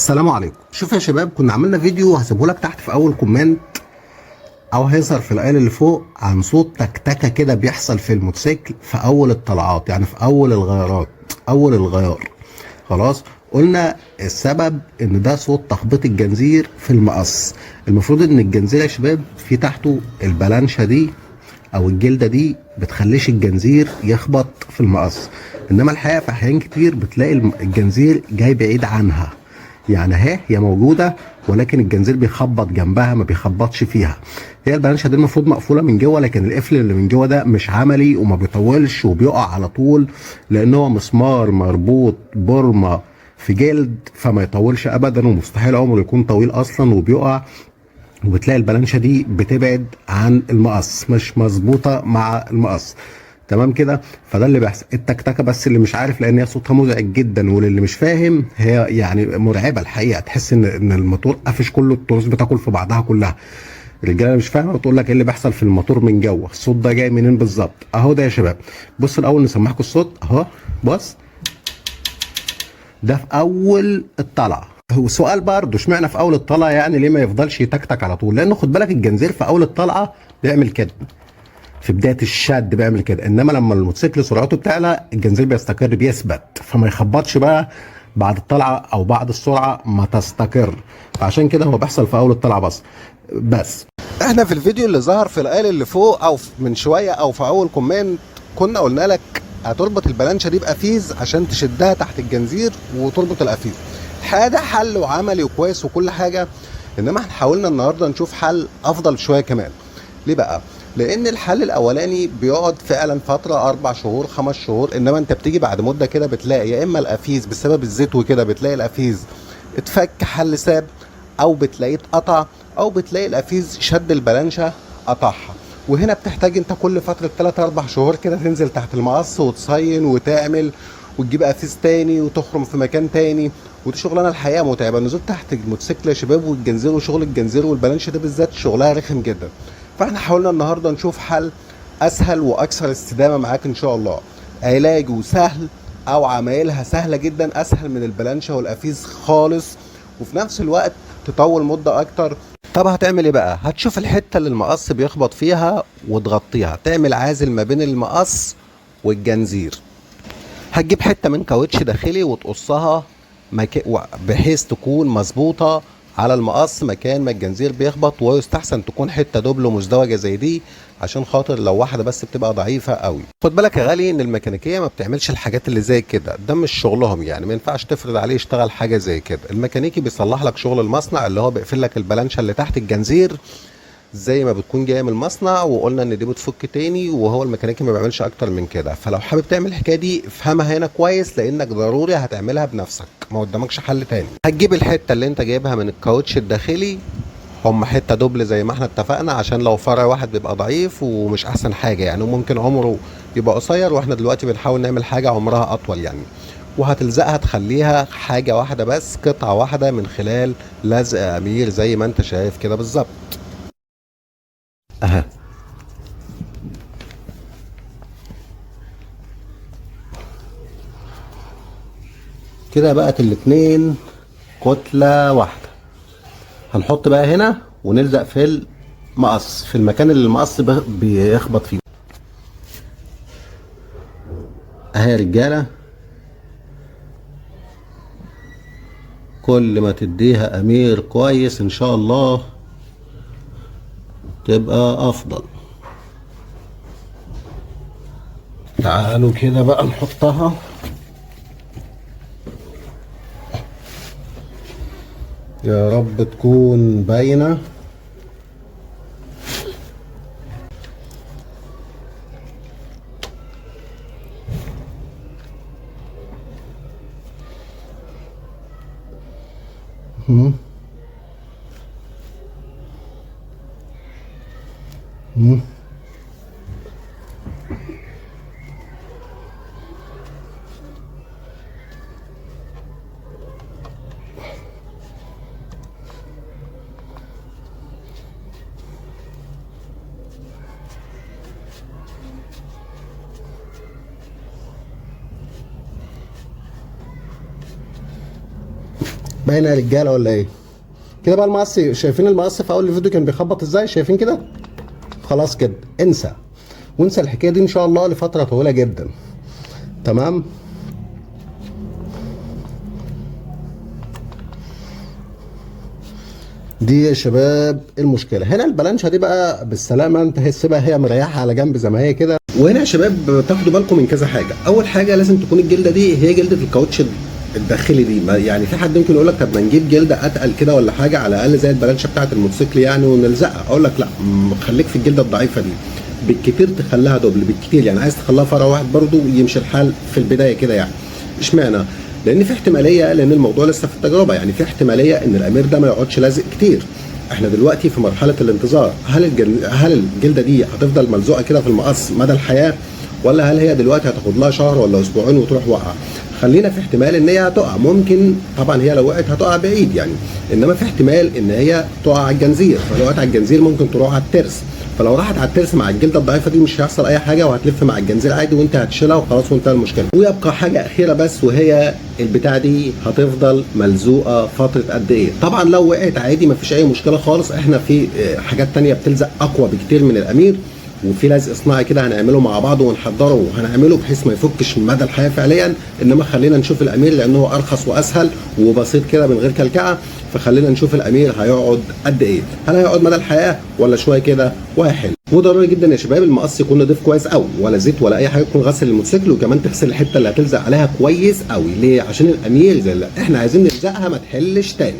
السلام عليكم. شوف يا شباب، كنا عملنا فيديو هسيبه لك تحت في اول comment او هيظهر في الايل اللي فوق عن صوت تكتكه كده بيحصل في الموتوسيكل في اول الطلعات، يعني في اول الغيارات، اول الغيار. خلاص قلنا السبب ان ده صوت تخبيط الجنزير في المقص. المفروض ان الجنزير يا شباب في تحته البلانشة دي او الجلدة دي بتخليش الجنزير يخبط في المقص، انما الحقيقة في احيان كتير بتلاقي الجنزير جاي بعيد عنها، يعني اهي هي موجودة ولكن الجنزير بيخبط جنبها ما بيخبطش فيها. هي البلانشة دي المفروض مقفولة من جوه، لكن القفل اللي من جوه ده مش عملي وما بيطولش وبيقع على طول، لان هو مسمار مربوط برمه في جلد، فما يطولش ابدا ومستحيل عمره يكون طويل اصلا وبيقع. وبتلاقي البلانشة دي بتبعد عن المقص، مش مظبوطة مع المقص. تمام كده؟ فده اللي بيحصل التكتكه. بس اللي مش عارف، لان هي صوتها مزعج جدا، وللي مش فاهم هي يعني مرعبة الحقيقة. تحس ان الموتور قافش كله، التروس بتاكل في بعضها كلها. الرجالة مش فاهمه وتقول لك ايه اللي بيحصل في الموتور من جوه، الصوت ده جاي منين بالظبط؟ اهو ده يا شباب. بص الاول نسمعكم الصوت اهو. بص ده في اول الطلعة. هو سؤال برضه، اشمعنى في اول الطلعة؟ يعني ليه ما يفضلش يتكتك على طول؟ لانه خد بالك الجنزير في اول الطلعة بيعمل كده، في بداية الشد بيعمل كده، انما لما الموتوسيكل سرعته بتعلى الجنزير بيستقر، بيثبت، فما يخبطش بقى بعد الطلعة او بعد السرعة ما تستقر. فعشان كده هو بيحصل في اول الطلعة بس. احنا في الفيديو اللي ظهر في الايل اللي فوق او من شوية او في اول comment كنا قلنا لك هتربط البلانشه دي بقفيز عشان تشدها تحت الجنزير وتربط القفيز. الحقيقة ده حل وعملي وكويس وكل حاجة، انما احنا حاولنا النهارده نشوف حل افضل شوية كمان. ليه بقى؟ لان الحل الاولاني بيقعد فعلا فترة 4 شهور 5 شهور، انما انت بتيجي بعد مده كده بتلاقي يا اما القفيز بسبب الزيت وكده بتلاقي القفيز اتفك حل ساب، او بتلاقيه اتقطع، او بتلاقي القفيز شد البلانشه قطعها. وهنا بتحتاج انت كل فترة 3 4 شهور كده تنزل تحت المقص وتصين وتعمل وتجيب قفيز تاني وتخرم في مكان تاني، ودي شغلانة الحقيقة متعبة. النزول تحت الموتوسيكل يا شباب والجنزير وشغل الجنزير والبلانش ده بالذات شغلها رخم جدا. فاحنا حاولنا النهارده نشوف حل اسهل واكثر استدامه معاك ان شاء الله، علاجه سهل او عمايلها سهلة جدا، اسهل من البلانشه والقفيز خالص، وفي نفس الوقت تطول مده اكتر. طب هتعمل ايه بقى؟ هتشوف الحتة اللي المقص بيخبط فيها وتغطيها، تعمل عازل ما بين المقص والجنزير. هتجيب حتة من كاوتش داخلي وتقصها بحيث تكون مظبوطة على المقص مكان ما الجنزير بيخبط، ويستحسن تكون حتة double مزدوجة زي دي عشان خاطر لو واحدة بس بتبقى ضعيفة قوي. خد بالك يا غالي ان الميكانيكية ما بتعملش الحاجات اللي زي كده، ده مش شغلهم، يعني ما ينفعش تفرض عليه يشتغل حاجة زي كده. الميكانيكي بيصلح لك شغل المصنع اللي هو بيقفل لك البلانشه اللي تحت الجنزير زي ما بتكون جاية من المصنع، وقلنا ان دي بتفك تاني، وهو الميكانيكي ما بيعملش اكتر من كده. فلو حابب تعمل الحكاية دي افهمها هنا كويس، لانك ضروري هتعملها بنفسك، ما قدامكش حل تاني. هتجيب الحتة اللي انت جايبها من الكاوتش الداخلي، هم حتة double زي ما احنا اتفقنا، عشان لو فرع واحد بيبقى ضعيف ومش احسن حاجة يعني، وممكن عمره يبقى قصير، واحنا دلوقتي بنحاول نعمل حاجة عمرها اطول يعني. وهتلزقها تخليها حاجة واحدة بس، قطعه واحدة، من خلال لزق امير زي ما انت شايف كده بالظبط. اها كده بقت الاتنين كتلة واحدة. هنحط بقى هنا ونلزق في المقص، في المكان اللي المقص بيخبط فيه. اهي يا رجالة، كل ما تديها امير كويس ان شاء الله تبقى افضل. تعالوا كده بقى نحطها. يا رب تكون باينة. باينة يا رجاله ولا ايه؟ كده بقى المقص، شايفين المقص في اول الفيديو كان بيخبط ازاي؟ شايفين كده؟ خلاص كده انسى وانسى الحكاية دي ان شاء الله لفترة طويلة جدا. تمام. دي يا شباب المشكلة. هنا البلانشا دي بقى بالسلامة، انت هتسيبها هي مريحه على جنب زي ما هي كده. وهنا يا شباب تاخدوا بالكم من كذا حاجة. اول حاجة لازم تكون الجلدة دي هي جلده الكاوتش الداخلي دي. يعني في حد ممكن يقول لك طب ما نجيب جلده اتقل كده ولا حاجة على الاقل زي البلانشا بتاعه الموتوسيكل يعني ونلزقها. اقول لك لا، خليك في الجلدة الضعيفة دي، بالكتير تخليها double، بالكتير يعني عايز تخليها فرع واحد برضو يمشي الحال في البداية كده يعني. اشمعنى؟ لان في احتمالية، لان الموضوع لسه في التجربة، يعني في احتمالية ان الامير ده ما يقعدش لازق كتير. احنا دلوقتي في مرحلة الانتظار. هل الجلدة دي هتفضل ملزوقه كده في المقص مدى الحياة، ولا هل هي دلوقتي هتاخد لها شهر ولا اسبوعين وتروح واقعه؟ خلينا في احتمال ان هي هتقع، ممكن طبعا هي لو وقعت هتقع بعيد يعني، انما في احتمال ان هي تقع على الجنزير، فلو وقعت على الجنزير ممكن تروح على الترس، فلو راحت على الترس مع الجلدة الضعيفة دي مش هيحصل اي حاجة، وهتلف مع الجنزير عادي وانت هتشيلها وخلاص وانتهى المشكلة. ويبقى حاجة اخيرة بس، وهي البتاعه دي هتفضل ملزوقه فترة قد ايه؟ طبعا لو وقعت عادي مفيش اي مشكلة خالص، احنا في حاجات تانية بتلزق اقوى بكتير من الامير، وفي لزق صناعي كده هنعمله مع بعض ونحضره وهنعمله بحيث ما يفكش مدى الحياة فعليا. انما خلينا نشوف الامير لانه ارخص واسهل وبسيط كده من غير كلكعه، فخلينا نشوف الامير هيقعد قد ايه، هل هيقعد مدى الحياة ولا شوية كده وهيحل. وضروري جدا يا شباب المقص يكون نضيف كويس قوي، ولا زيت ولا اي حاجة، يكون غسل الموتوسيكل، وكمان تغسل الحتة اللي هتلزق عليها كويس قوي. ليه؟ عشان الامير زي اللي احنا عايزين نلزقها ما تحلش تاني.